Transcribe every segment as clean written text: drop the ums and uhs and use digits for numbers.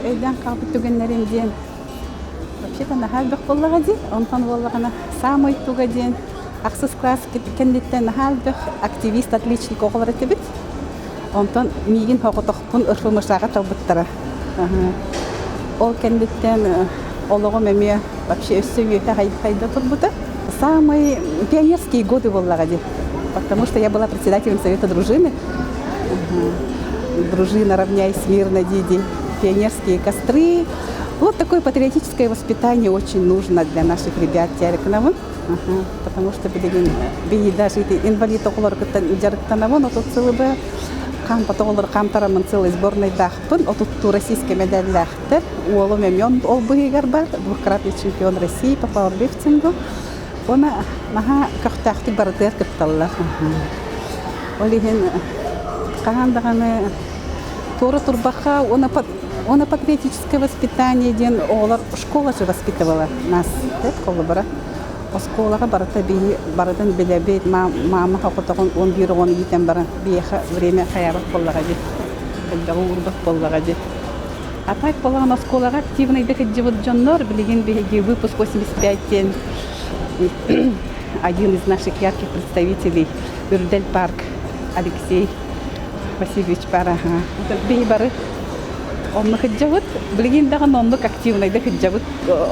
Өйдөөн хаалбыт түгэннэрим диэн вообще-то наһаа элбэх буоллаҕа дии. Онтон буоллаҕына саамай туга диэн ахсыс класс кэнниттэн наһаа элбэх активист, отличник оҕолор этибит. Онтон миигин соҕотохпун РФМШ-ҕа талбыттара. Ол кэнниттэн олоҕум эмиэ вообще өссө үөһэ хайда турбута. Самые пионерские годы буоллаҕа дии. Потому что я была председателем совета дружины. Дружина «Равняй смирно» дии Пионерские костры. Вот такое патриотическое воспитание очень нужно для наших ребят дьарыктанабын. Потому что билигин биһи даже инвалид оҕолору кытта дьарыктанабын, отут сылыбы хаампат оҕолору хаамтараммын целый сборнайдаахпын, отуттуу российскай медаллаахтар. Уолум эмиэ ол быһыыгар бар, двукратный чемпион России по пауэрлифтингу. Уонна наһаа көхтөөхтүк барытыгар кытталлар. Ол иһин хаһан даҕаны туора турбахха уонна уонна патриотическое воспитание диэн оҕолор школа же воспитывала нас холобура оскуолаҕа барыта биһи барытын билэбит маама хоҕотоҕун 11 оҕону иитэн баран биһиэхэ время хайаабат буоллаҕа дии элбэҕи уурбат буоллаҕа дии а так буоллаҕына оскуолаҕа активныйдык сылдьыбыт дьоннор билигин биһиги выпуск 85 диэн один из наших ярких представителей Үрдэл парк Алексей Васильевич баар аха. Биһи бары оннук сылдьабыт. Билигин даҕаны оннук активнайдык сылдьабыт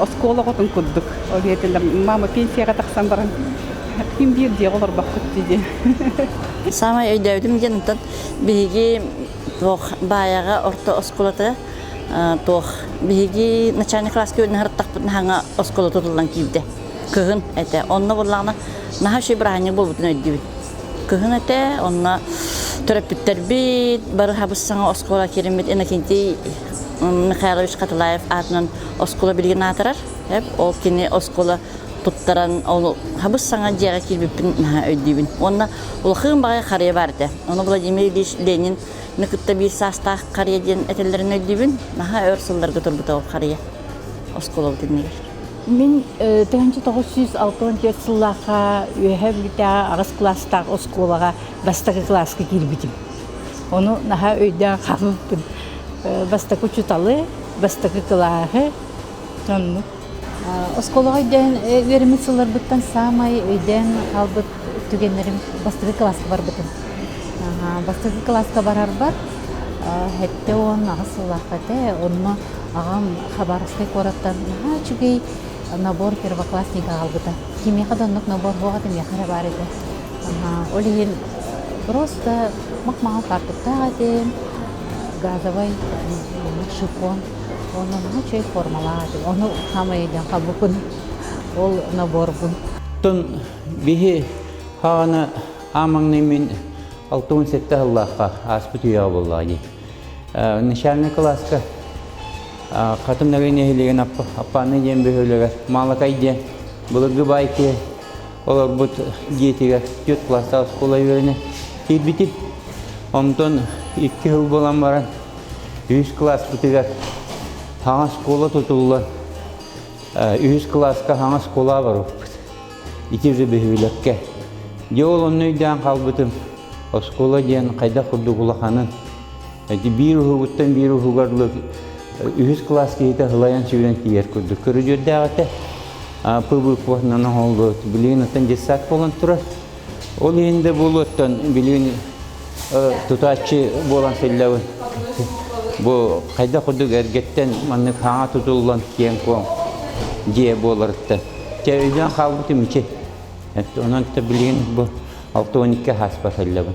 оскуола оҕотун курдук. Ол иһитиллэр мама пенсияҕа тахсан баран ким биир дьиэҕэ олорбоккут дии. Саамай өйдөөбүтүм диэн онтон биһиги туох Баайаҕа орто оскуолата туох биһиги начальник класска үөрэнэ сырыттахпытына хаҥа оскуола тутуллан киирдэ. Кыһын этэ. Онно буоллаҕына наһаа үчүгэй бырааһынньык буолбутун өйдүүбүн. Кыһын этэ, онно төрөппүттэрбит бары хабыс-саҥа оскуола киириммит Иннокентий Михайлович Хатылаев аатынан оскуола билигин аатырар. Ол кини оскуола туттаран ол хабыс-саҥа дьиэҕэ киирбиппин наһаа өйдүүбүн. Уонна улахан баҕайы харыйа баар этэ. Ону Владимир Ильич Ленин кытта биир саастаах харыйа диэн этэллэрин өйдүүбүн. Наһаа өр сылларга турбута ол харыйа оскуолабыт иннигэр. Мин 1964 сыллаахха Үөһээ Бүлүүтээҕи аҕыс кылаастаах оскуолаҕа бастакы кылааска киирбитим. Ону наһаа өйдөөн хаалбыппын. Бастакы учууталы, бастакы кылааһы, оннук. Оскуолаҕа өйдөөн үөрэммит сылларбыттан саамай өйдөөн хаалбыт түгэннэрим бастакы кылааска барбытым. Бастакы кылааска барарбар 78 сыллаахха этэ. Онно Аҕам Хабаровскай куораттан наһаа үчүгэй набор первоклассника аҕалбыта. Кимиэхэ да оннук набор суох этэ, миэхэ эрэ баар этэ. Ол иһин просто мах-маҕан фартуктаах этим, газовай шифон, уонна наһаа үчүгэй формалаах этим. Ону саамай өйдөөн хаалбыппын, ол наборбун. Оттон биһи хаҕана аамаҥнай мин 67 сыллаахха ааспыт үйэҕэ буоллаҕа дии. Начальнай кылааска Хатын Нагай нэһилиэгин Аппааны диэн бөһүөлэгэр Маалакай диэн былыргы баай киһи олорбут дьиэтигэр түөрт кылаастаах оскуола үөрэнэ киирбитим. Онтон икки сыл буолан баран үһүс кылааспытыгар саҥа оскуола тутуллан үһүс кылааска саҥа оскуолаҕа барбыппыт. Ити уже бөһүөлэккэ. Дьэ ол онно өйдөөн хаалбытым оскуола диэн хайдах курдук улаханын Ити биир уһугуттан биир уһугар үһүс кылаас киһитэ сылайан сүүрэн тиийэр курдук көрүдүөрдээх этэ. ПВП-нан оҥоһуллубут. Билигин оттон детсад буолан турар. Ол иһин да буолуоттан билигин тутааччы буолан сыллабын. Бу хайдах курдук эргэттэн маннык хаҥа тутуллан киэҥ-куоҥ дьиэ буоларыттан. Чэ өйдөөн хаалбытым ичи. Онон билигин бу 62 хааспа сыллабын.